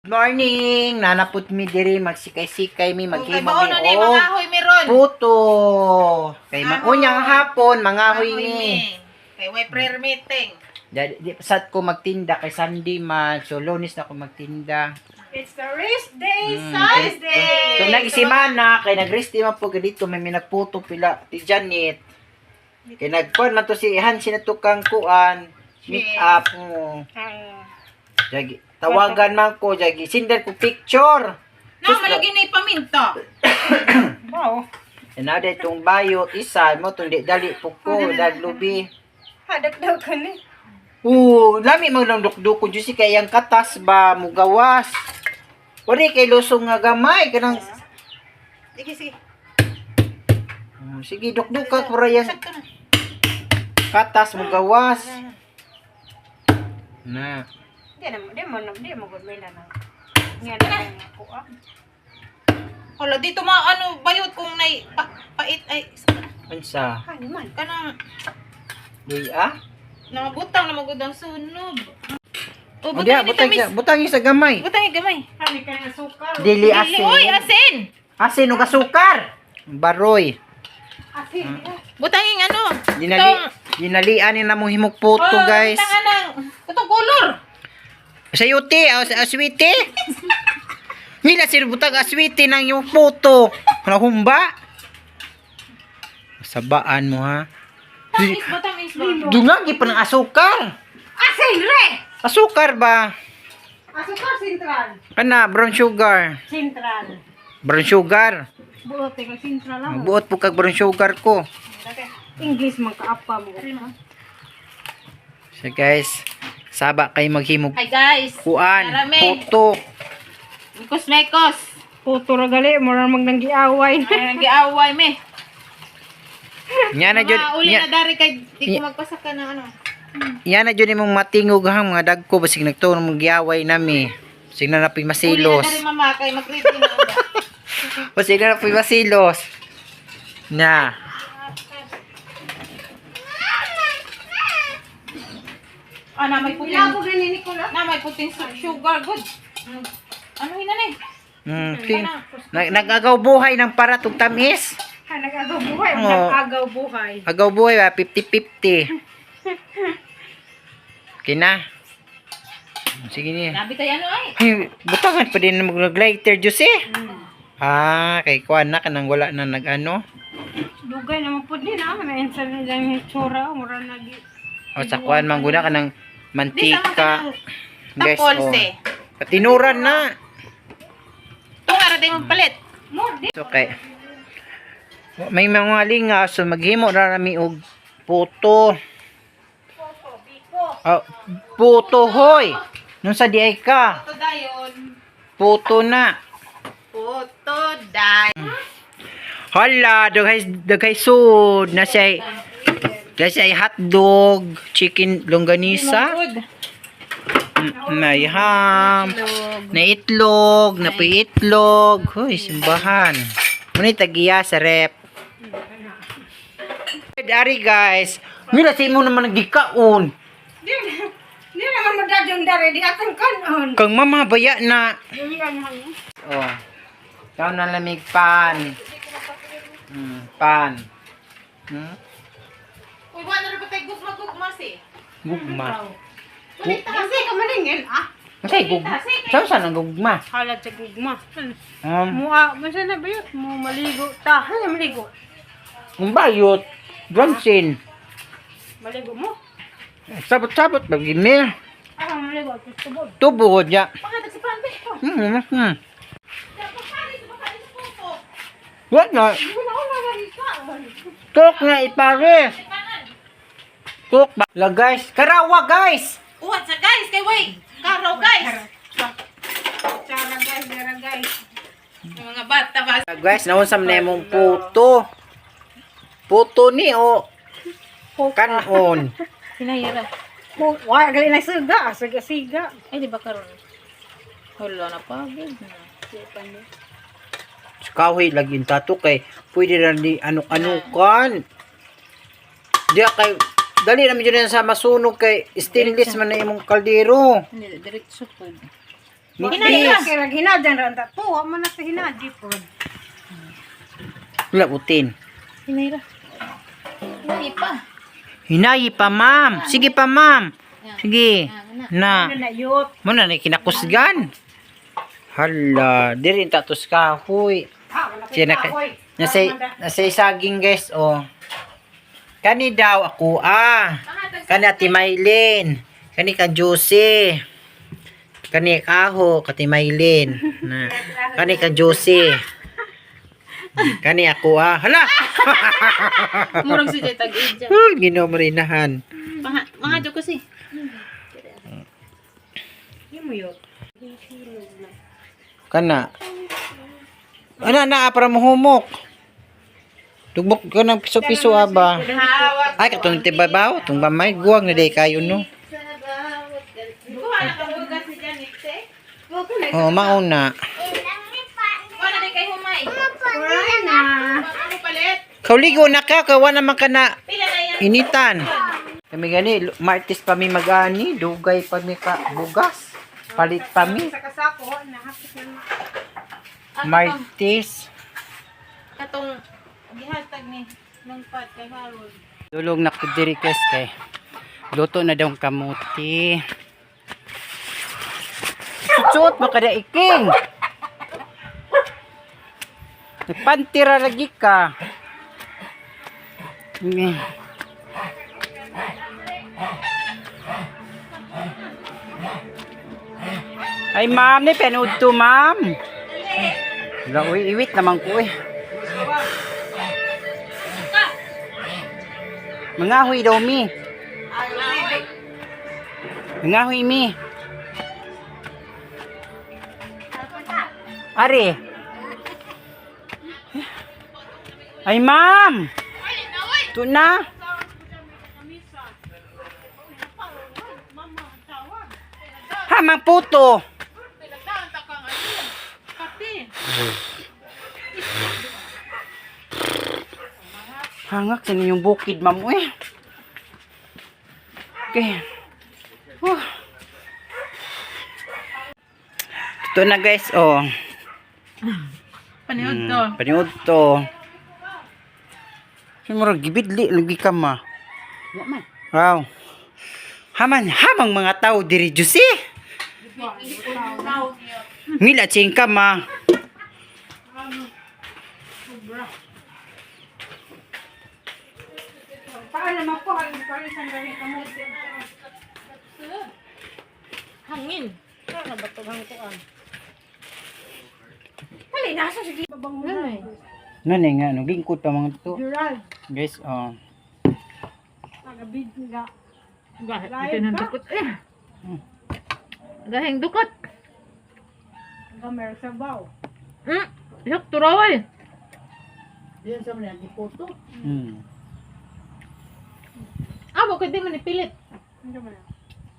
Morning! Nanapot mi diri, magsikay-sikay mi, Kay maghimo baon mi na ni og mga ahoy meron. puto. Kay Ahoy. maunyang hapon, mangahoy Ahoy mi. mi. Kay way prayer meeting. Di, sad ko magtinda kay Sunday man, so Lunes na ko magtinda. It's the rest day, Sunday! Kung nag-isimana, kay nag-rest di man po kay dito, may minagputo pila, ti Janet. Kay nagkuan man to si Hans sinatukang kuan, meet up mo. Jagi, tawagan man ko, jagi, sender ko picture. Na malagi na ipaminta. Wow. Inada itong bayot, isa mo, itong di dali po ko, daglubi. Hadak daw ka ni. Oo, lami man lang dukduk ko, Diyos, kay ang katas ba, mugawas. Uri, kay lusong nga gamay, kanang, Sige, sige. Oh, sige, dukduk ka, pura yan, Sakto na. katas, mugawas. Na. Di na di mo na di mo gud may na. Nga na ako ah. Hala, dito ma ano bayot kung nay pa, pait ay Unsa? Ano man? Kanang Luy ah? nangabutang na magud ang sunog. O O, butang diya, ni butang tamis. sa, butang yung sa gamay. Butang ni gamay. Hani ka na sukal. Dili Dili, asin. Oy, asin. Asin ug asukar. Baroy. Asin. Butang yung ano. Dinali, Itong- dinalian ni namong himog puto, Oh, guys. Butang anang itong color. Sayuti, aswiti. Nila sir butang aswiti ng yung puto. Nahumba. Sabaan mo ha. Tamis ba, tamis ba? Dungagi pa ng asukar. Asin re. Asukar ba? Asukar sentral. Kana brown sugar. Sentral. Brown sugar. Buot ka sentral lang. Buot po kag brown sugar ko. English man kaapa mo. So guys, saba kay maghimog Hi guys. kuan, Narami. puto. Mekos mekos. Puto ra gali mo ra mag nanggiaway. Ay, nagiaway me. Nya na jud, Mga uli nya, na dari kay di ko magpasaka ng ano. nya na jud imong matingog ha mga dagko basig nagtuon mong giaway nami. Basig na napoy Uli na masilos. dari mama kay mag-ready na. Basig na napoy masilos. Na. Ah, na may puting. Ilabo gani ni Nicola. Na may puting sugar good. Ano hina ni? Nag-agaw buhay ng para tug tamis. Ha nag-agaw buhay, Oo. nag-agaw buhay. Agaw buhay ba 50-50. Okay na. Sige niya. Nabi tayo ano ay. Ay, butangan pa din mag-lighter juice eh. Ah, kay kuan na kanang wala na nag-ano. Dugay naman pud ni na, may insan nilang itsura, mura nagi. O sa kuan man guna kanang Di sa mantika. Guys, Tapol oh. se. Patinuran na. Tung ara day magpalit. Mo di Okay. May mga linga so maghimo ra nami og puto. Oh, puto hoy. Nung sa di ay ka, Puto dayon. puto na. Puto dayon. Hala, daghay daghay sud na siya. Na siya hotdog, chicken longganisa, Good. May ham, na itlog, na itlog. Hoy, simbahan. Muna tagiya sa rep. Ari guys, mila sa imo naman nagikaon. Di di naman madadyon dare di atong kanon. Kang mama baya na. Dili ano. Oh. Ikaw na lamig pan. Pan. Uy, wala na ba tayo gugma gugma si? Gugma. Kulit ta Kasi ka maningil ah. Masay gugma. Saan saan ang gugma? Halad sa gugma. Um, Mua, man na ba yun? Mo maligo ta. Ano maligo? ang bayot. Johnson. Maligo mo? Sabot-sabot bagimir. Ah, maligo. Tubod. Tubo niya. Pangatag sa pan be. What na? Wala ko na ka. Cook na ipare. Cook ba? La guys, karawa guys. Uwat sa guys kay way. Karaw guys. Chara guys, chara guys. Yung mga bata ba? La, guys, naunsa man na imong puto. Puto ni o kanon. Hinayara. Wa gali na siga, siga siga. Ay di ba karon? Hala na pagod na. Kahoy lagi yung tato kay pwede na ni anuk-anukan. Diya kay dali na medyo na sa masunog kay stainless man na imong kaldero. Hindi diretso po. Nipis. Kaya hinadyan ra ta to, wa man na sa hinadi pod. Wala utin. Hinay ra. Hinay pa. Hinayi pa, ma'am. Sige pa, ma'am. Sige. Na. Ano na yot? Muna na kinakusgan. Hala, diri ta tos kahoy. Ha, wala Siya na kahoy. nasa nasa saging, guys, oh. Kani daw ako ah. Kani Ate Maylin. Kani ka Josie. Kani kaho kati Maylin. Na. Kani ka Josie. Kani ako ah. Hala. Murag si Jay tag-id dyan. Uy, Ginoo marinahan. Mga, mga joko si. Di mo yot. Kana. Ana na para mohumok. Tugbok ko ng piso-piso aba. Ay katong tibabaw, tung bamay guwang na day kayo no. Kuha na kang bugas si Janet, eh. Oh, mauna. Kuha na day kay Humay. Wala na. Ano palit? Kauligo na ka, kawa naman ka na Pila na yan. initan. Kami gani, Martes pa mi mag-ani, dugay pa mi ka bugas. Palit pa mi. Sa kasako, nahapit na na. Martes. Katong gihatag ni nung pat kay Harold. Dulog na ko diri guys kay luto na daw ang kamuti. Suot mo kada iking. Nagpantira lagi ka. Ay ma'am, ni penood to ma'am. Wala, uy, iwit naman ko eh. Mangahoy daw mi. Mangahoy mi. Ari. Ay ma'am. Ito na. Ha, mang puto. Hangak sa ninyong bukid, ma'am. Eh. Okay. Whew. Ito na guys, oh. Paniod to. Paniod to. Siguro gibidli lagi ka ma. Wow. Haman hamang mga tao diri Diyos eh. Ngila chingka ma. Paano naman po, ang paano sa galing kamuti. Hangin. Ano ba ito ang kuan? Dali, nasa sige. Babang mo na. Ano nga no lingkod pa mga to. Gerald, Guys, oh. tagabid nga. Gahing ng dukot. Eh. Gahing dukot. Gamer sa baw. Yok, turaway. Ah, bakit di man ipilit? Ano ba na?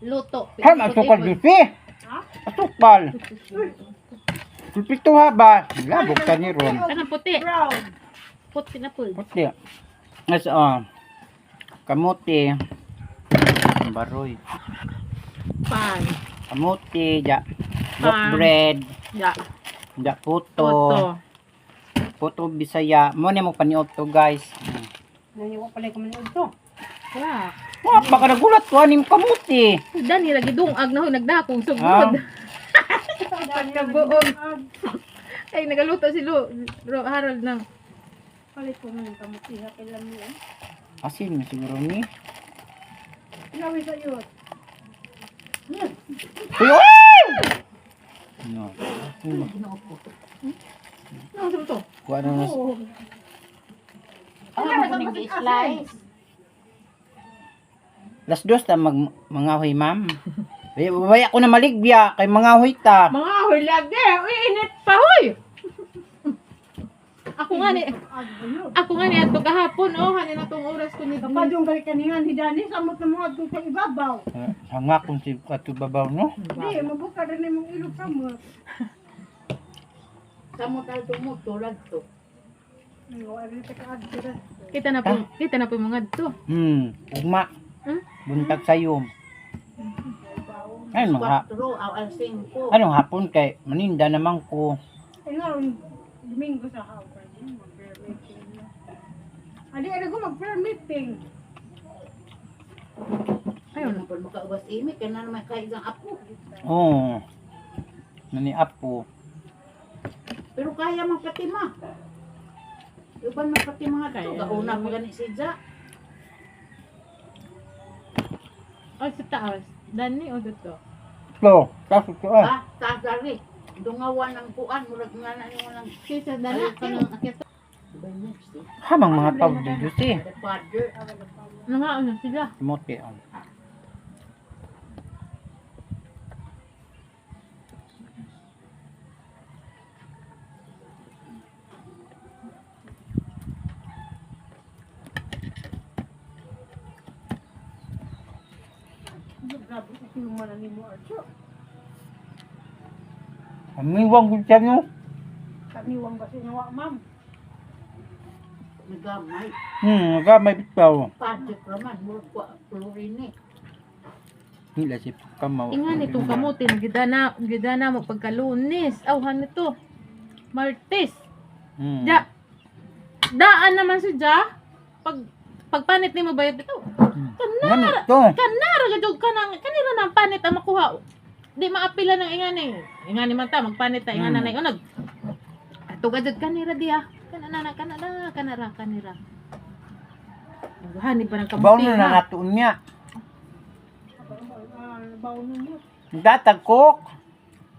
Luto. Ham asukal Diyos eh. Asukal. Pito ha ba? Labog ka ni Ron. Ano puti? Brown. Puti na po. Puti. Guys, oh. Kamuti. Baroy. Pan. Kamuti, ja. Loaf Pan. bread, Ya. ja puto. Puto. Puto Bisaya. Mo ni mo paniod to, guys. Naniwa pala yung kamanood to. Wala. Wah, baka nagulat ko anim kamuti. Dani lagi dungag na ho nagdakong Ah. sugod. Pagkabuog. Ay nagaluto si Lu, Ro, Harold ng Palit ko man yung kamuti. Ha, kailan mo yan? Asin mo siguro ni. Pinawi sa iyo. Uy, oy! No. Ano sa to? Kuha na na. Oo. Ano slice? Las dos ta mag mangahoy, ma'am. Ay, Babaya ko na maligya kay mangahoy ta. Mga ahoy lagi. Uy, init pa hoy. Ako nga ni Ako nga ni adto kahapon oh, hanin na tong oras ko ni. Kapadong balik kaningan ni Dani, samot na mga doon sa ibabaw. Eh, Hanga kung si katubabaw no. Hindi, mabuka rin yung ilog samot. Samot al tumutulad to. Ay, wala rin ka Kita na po mga adto. Ugma. Hmm? Buntag sayom. Ay, mga 4 o alas 5. anong hapon kay maninda naman ko. Ay nga, Domingo sa hapon. Mag-prayer meeting na. Adi, ano ko mag-prayer meeting. Ayun, na po makauwas imi kay na naman kay isang apo. Oo. Nani apo. Pero kaya man pati ma. Uban man pati mga to, Kaya. gauna pa gani si Ja. Ay, sa taas. Dani o dito? Lo, kaso ko ah. Ha, taas dari. Dungawan ang kuan, murag nga na nimo lang. Kaysa dana, kanang akit. Hamang mga tao dito si. The father. Nangaon na sila. Mote oh. Grabe, kasi yung mana ni mo, Archo. Amiwang gud siya no. Kaniwang kasi nawa, ma'am. Nagamay. Gamay bitaw. Father raman, murag kwa chlorine. Hila si kamaw. Ingan itong kamote na gidana mo pagkalunes. Aw, han ito. Martes. Ja. Daan naman si Ja. Pag pagpanit nimo bayad ito. Kanara. To. Kanara gadug ka nang kanira nang panit ang makuha. Di maapila ng ingani. Ingani man ta magpanit ta ingana na unag. Ato gadug kanira diha. Kana na kana na kanara kanira. Hani pa ng kamote. Baon na ha? natuon niya. Ah, baon ninyo. Datag kok.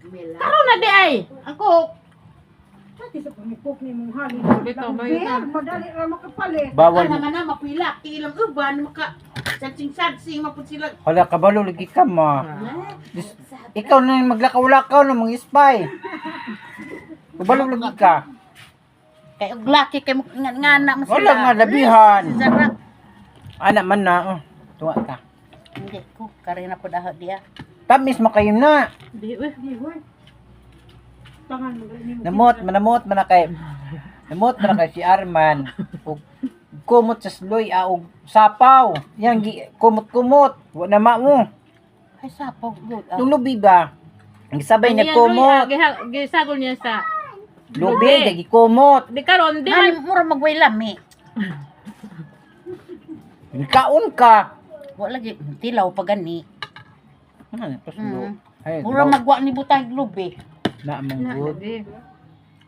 Mela. Karon na di ay. Ang coke. Pati sa pamipok ni mong hali. Bitaw, bayot na. Madali ra makapalit. Bawal. Ano man na mapila, ilang uban maka sadsing-sadsing mapud sila. Hala kabalo lagi ka ma. Dis, ikaw na yung maglakaw-lakaw ng mga spy. Kabalo lagi ka. Kay og laki kay mo nga na man sila. Wala nga labihan. Si Zara. Ana man na oh. Tuwa ka. Hindi ko karina po daho diya. Tamis mo kayo na. Di uy. Di, hoy. Tangan mo gani mo. Namot, manamot man na kay. Namot man na kay si Arman. Og kumot sa sloy ah, og sapaw. Yang gi kumot-kumot. Wa na ma mo. Ay sapog good. Ah. Tung lubi ba? Ang sabay Ang na iyang kumot. luya, Gisagol niya sa Lubi, gi kumot. Di karon di Nani man mura magway lami. Kaon ka. Wa lagi tilaw pa gani. Ano to slo? Mm. Ay, Mura magwa ni butang lubi. na among Na, good. di.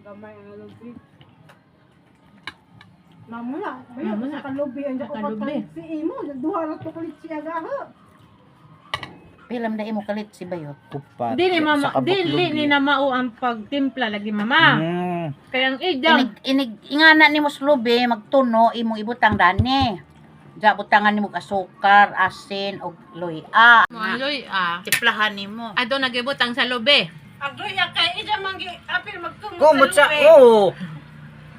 Gamay ang lubi. Mamula, bayo Mamula. sa kalubi ang Sa ko kalubi. pagkalit si imo, duha ra to kalit siya gaho. Pilam na imo kalit si bayot. Kupat. Dili mama, Sa kabuk dili lubi. ni na mao ang pagtimpla lagi mama. Kaya ang ijang Inig inig ingana nimo sa lubi magtuno imong ibutang dani. Ja butangan nimo og asukar, asin og luya. mo ang luya. Tiplahan nimo. Ato nagibutang sa lobe. Ang duya kay ija man gi apil magkumot Kumot sa oo.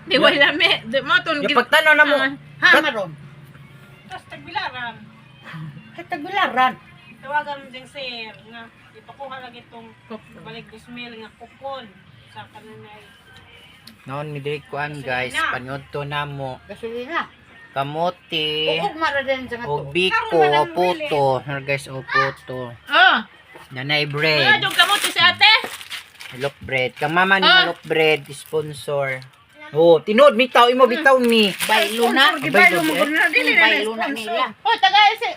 Di wala me, di mo ton Yung pagtanaw na mo. Ha maron. Tapos tagbilaran. Ay tagbilaran. Tawagan mo diyang sir nga ipakuha lagi itong balik 2,000 nga kupon sa kananay. Noon mi diri kuan guys, panyodto na mo. Gasolina. Kamote, Ugma ra din sa nga og to. biko, o puto. Here guys, o puto. Oh, Nanay ah, bread. dong kamote si ate. Loaf bread. Kang mama ni Ah. loaf bread sponsor. Oh, tinuod mi tao imo bitaw mi. Baylo na. Baylo mo Baylo na nila. Oh, taga si